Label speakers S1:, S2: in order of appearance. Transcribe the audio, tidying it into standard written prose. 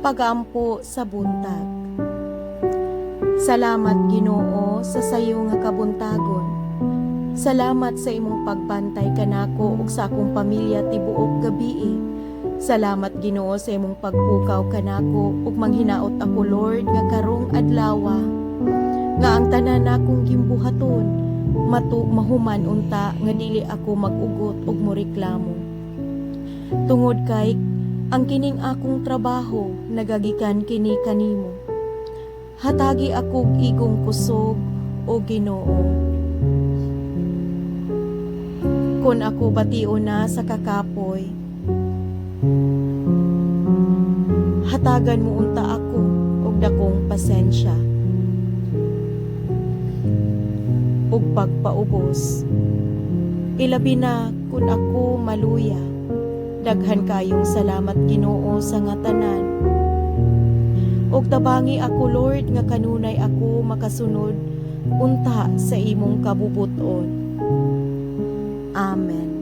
S1: Pag-ampo sa buntag. Salamat, Ginoo, sa sayo nga kabuntagon. Salamat sa imong pagbantay kanako ug sa akong pamilya tibuok gabii. Salamat, Ginoo, sa imong pagpukaw kanako ug manghinaot ako, Lord, nga karong adlawa nga ang tanan nakong gimbuhaton matu mahuman unta nga dili ako mag-ugot ug moreklamo. Tungod kay ang kining akong trabaho nagagikan kini kanimo. Hatagi akog igong kusog, o Ginoo. Kon ako bation na sa kakapoy, hatagan mo unta ako og dakong pasensya ug pagpaubos. Ilabi na kun ako maluya. Daghan kayong salamat, Ginoo, sa nga tanan. Ug tabangi ako, Lord, nga kanunay ako makasunod unta sa imong kabubut-on. Amen.